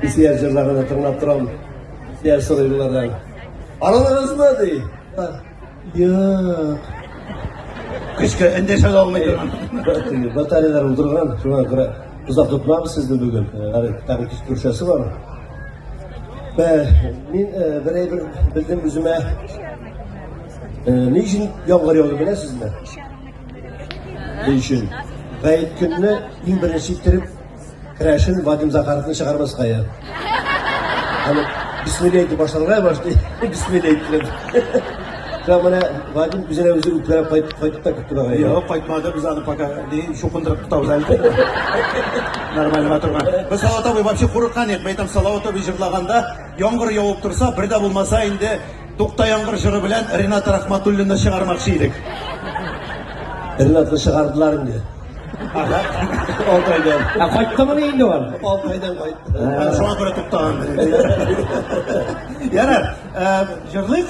Исия җырларына тыңлап торам. Исия сорыйлардан. Араларыгызмы ди? Юк. Көчкә эндәшә дә алмый торган. Батареялар утырган, шуңа күрә озак тотмабыз сезне бүген. Әле тагын кич күршәсе бар. Мин бер әйбер белдем үземә. Ни өчен яңгыр яуды беләсезме? Ни өчен? Гает көнне иң беренче иттереп Керәшен Вадим Захаровны чыгармаска я. Аны бисмилла әйтеп башларга башлый. Бисмилла әйтеп. Шуңа менә Вадим үзенә үзе үпкәләп кайтып кайтып та китте бугай. Юк, кайтмады, без аны пока не чукындырып тотабыз әле. Нормально матурга. Без Салават абый вообще курыккан идек. Мәйтәм, Салават абый җырлаганда яңгыр явып торса, бер дә булмаса инде Тукта яңгыр җыры белән Ренат Рахматуллинны чыгармакчы идек. Ренатны чыгардылар инде. Алты айдан. Ә кайттымыни инде ул? 6 айдан кайтты. Шуңа күрә туктаган. Ярар, җырлыйк.